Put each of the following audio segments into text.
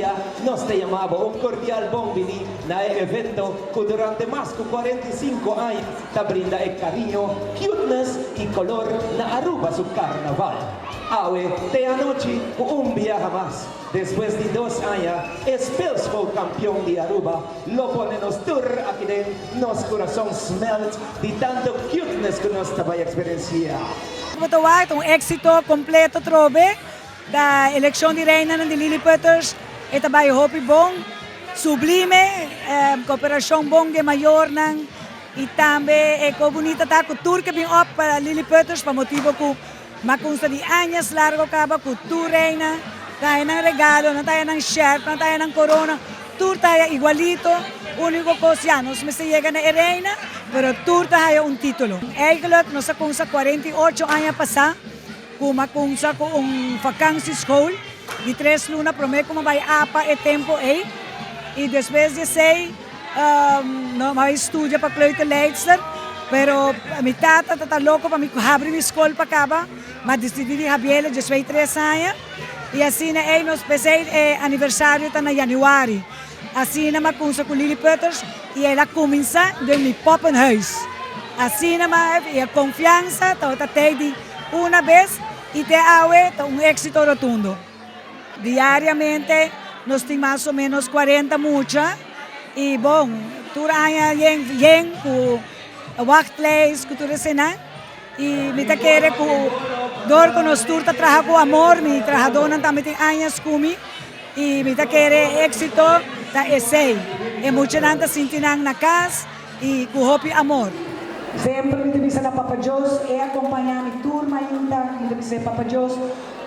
bunita, nos ta yama bo un cordial bon bini na e evento cu durante mas cu 45 aña ta brinda e cariño, cuteness y color na Aruba su carnaval. Awe te anochi cu un biaha mas, despues di dos aña, e speelschool campeon di Aruba lo pone nos tur aki den nos curason smelt di tanto cuteness cu nos ta bay experiencia. Bo ta wak ta un exito completo trobe da eleccion di reinanan di Lilliputters e ta bay hopi bon, sublime, cooperacion bon di e mayornan y tambe e co bunita ta cu tur ke bin op pa Lilliputters pa motibo cu Makunsa di añas largo kaba ku tur reina ta haya nan regalo, nan ta haya nan sherp, nan ta haya nan korona, tur ta haya igualito, uniko kos ya nos mester yega na e reina, pero tur ta haya un titulo. Eigenlijk nos a kunsa 48 aña pasá ku makunsa ku un vakansieschool di tres luna promé ku mi bai apa e tempo ei i despues di esei No a studia pa kleuterleidster, pero mi tata ta ta loko pa mi habri mi skol pa kaba, m'a disidi di habiel djeswei tres aña i asina ei nos p'esei e aniversario ta na yanüari. Asina m'a kunsa ku Lily Putters i el a kuminsá den mi poppenhuis. Asina m'a i e konfiansa tabata tei di una bes i te awe ta un éksito rotundo. Diariamente nos tin mas o menos 40 mucha y bon, tur aña yen yen cu wachtlijst cu tur esena y mi ta kere cu dor cu nos tur ta traha cu amor, mi trahadornan tambe tin añas cu mi y mi ta kere e exito ta esey, e muchanan ta sinti nan na cas y cu hopi amor. Semper mi ta bisa na Papa Dios e acompaña mi tur mainta, mi ta bisa e Papa Dios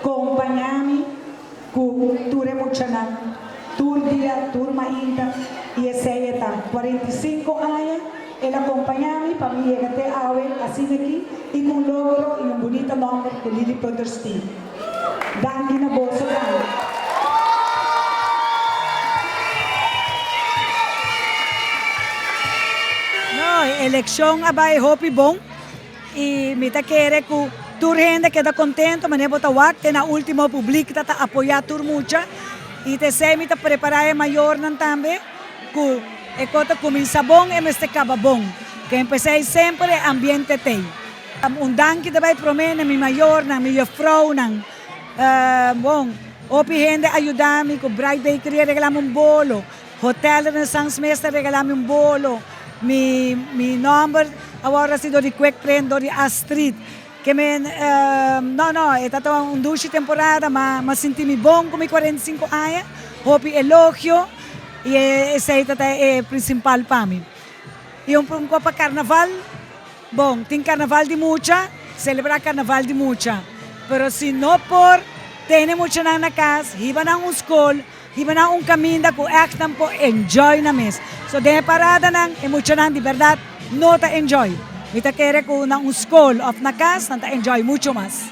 compaña mi cu tur e muchanan tur dia, tur mainta y esey e ta 45 aña el a compaña mi pa mi yega te awe asina aki y cu un logro y un bunita nomber cu Lily Putters tin. Danki na boso tambe. No, e elekshon a bai hopi bon i mi ta kere ku tur hende keda kontento manera bo ta wak te na ultimo publik ta ta apoyá tur mucha i ta esei mi ta prepará e mayornan tambe ku e kos ta kuminsá bon e mester kaba bon ken p'esei semper e ambiente t'ei. Un danki ta bai promé na mi mayornan, mi jufrounan. Bon, hopi hende a yuda mi ku Bright Bakery a regala mi un bolo, Hotel Renaissance mes a regala mi un bolo, mi mi nòmber a wòrdu hasi dor di Quick Print, dor di Astrid. Ke men, no, no, e tabata un dushi temporada, ma m'a sinti mi bon ku mi 45 aña, hopi elogio i esei ta ta e prinsipal pa mi. I un un kopa karnaval. Bon, tin karnaval di mucha, selebrá karnaval di mucha. Pero si no por tene muchanan na kas, hiba nan un skol, hiba nan un kaminda ku ègt nan por enjoy nan mes. So den e paradanan e muchanan di bèrdat no ta enjoy. Mi ta kere ku na un skol òf na kas nan ta enjoy mucho mas.